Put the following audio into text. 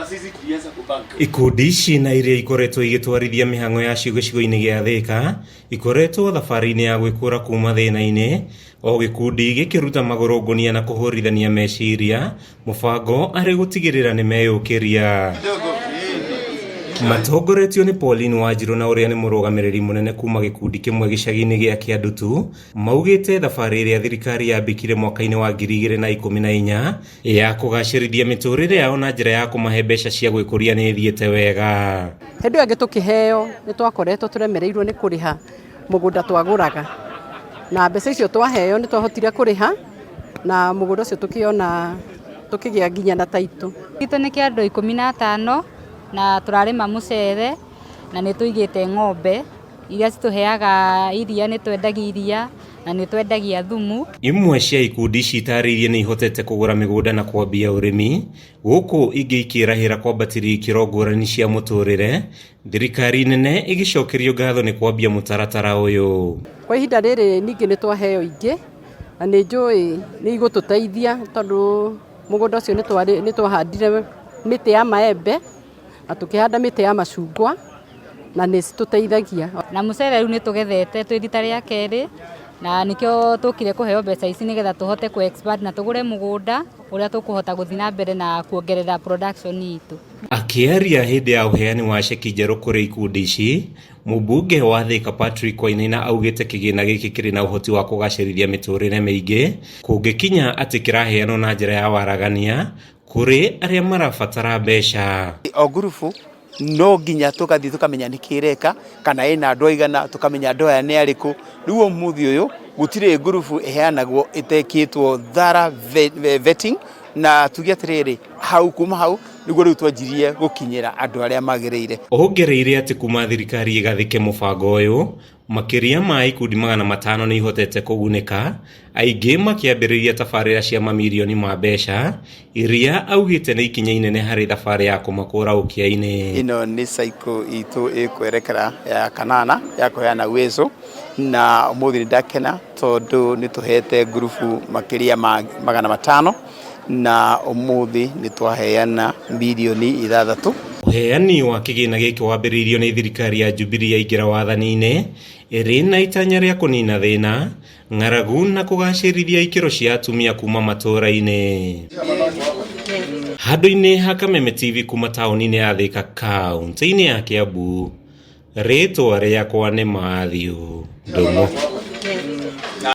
Sisi tulianza kubank. Ikundi ici na iria ikoretwo igĩtwarithia mĩhang'o yacio gĩcigo-inĩ gĩa Thĩka ikoretwo thabarĩ-inĩ ya gwĩkũra kuma thĩna-inĩ o gĩkundi gĩkĩruta magũrũ ngũnia na kũhũrithania meciria mũbango arĩ gũtigĩrĩra nĩ meyũkĩria. Matongoretio nĩ Pauline Wanjiru na ũrĩa nĩ mũrũgamĩrĩri mũnene kuma gĩkundi kĩmwe gĩcagi-inĩ gĩa Kĩandutu maugĩte thabarĩ ĩrĩa thirikari yambĩkire mwaka-inĩ wa 2014 ya kũgacĩrithia mĩtũrĩre yao na njĩra ya kũmahe mbeca cia gwĩkũria nĩ ĩthiĩte wega. Hĩndĩ ĩyo ĩngĩ tũkĩheo nĩ twakoretwo tũremereirwo nĩ kũrĩha mũgũnda twagũraga, na mbeca icio twaheo nĩ twahotire kũrĩha na mũgũnda ũcio tũkĩona tũkĩgĩa nginya na taitũ. Gitũ nĩ kĩa andũ 15 na tũrarĩma mũcere na nĩ tũigĩte ng'ombe iria citũheaga iria, nĩ twendagia iria na nĩ twendagia thumu. Imwe cia ikundi ici itarĩirie nĩ ihotete kũgũra mĩgũnda na kwambia ũrĩmi, gũkũ ingĩ ikĩrahĩra kwambatĩria ikĩro ngũrani cia mũtũrĩre, thirikari nene ĩgĩcokerio ngatho nĩ kwambia mũtaratara ũyũ. Kwa ihinda rĩrĩ ningĩ nĩ twaheo ingĩ na nĩ njũĩ nĩ igũtũteithia tondũ mũgũnda ũcio nĩ twahandire mĩtĩ ya maembe na tũkĩhanda mĩtĩ ya macungwa na nĩ citũteithagia. Na mũcere rĩu nĩ tũgethete twĩ rita rĩa kerĩ na nĩkĩo tũkire kũheo mbeca ici nĩgetha tũhote kũ expand na tũgũre mũgũnda ũrĩa tũkũhota gũthiĩ na mbere na kuongerera production itũ. Akĩaria hĩndĩ ya ũheani wa ceki njerũ kũrĩ ikundi ici, mũmbunge wa Thika Patrick Wainaina augĩte kĩgĩna gĩkĩ kĩrĩ na ũhoti wa kũgacĩrithia mĩtũrĩre mĩingĩ kũngĩkinya atĩ kĩraheanwo na njĩra ya waragania kũrĩ arĩa marabatara mbeca. O ngurubu no nginya tũgathiĩ tũkamenya nĩ kĩreka kana ĩna andũ aigana, tũkamenya andũ aya nĩ arĩkũ. Rĩu ũmũthĩ ũyũ gũtirĩ ngurubu ĩheanagwo ĩtekĩtwo thorough vetting, na tuge atĩrĩrĩ, hau kuma hau nĩguo rĩu twanjirie gũkinyĩra andũ arĩa magĩrĩire. Ongereire atĩ kuma thirikari ĩgathĩke mũbango ũyũ, makĩria ma ikundi 500 nĩ ihotete kũgunĩka, aingĩ makĩambĩrĩria tabarĩra cia mamirioni ma mbeca iria augĩte nĩ ikinya inene harĩ thabarĩ ya kũmakũra ũkĩa-inĩ. Ĩno nĩ cycle itũ ĩkwerekera ya kanana ya kũheana Uwezo, na ũmũthĩ nĩ ndakena tondũ nĩ tũhete ngurubu makĩria ma 500 na ũmũthĩ nĩ twaheana mirioni 6. Ũheani wa kĩgĩna gĩkĩ wambĩrĩirio nĩ thirikari ya Jubilee yaingĩra wathani-inĩ ĩrĩ na itanya rĩa kũnina thĩna, ng'aragu na kũgacĩrithia ikĩro cia atumia kuma matũũra-inĩ. Handũ-inĩ ha Kameme TV kuma taũni-inĩ ya Thika kaũntĩ-inĩ ya Kiambu, rĩtwa rĩakwa nĩ Matthew Ndung'u.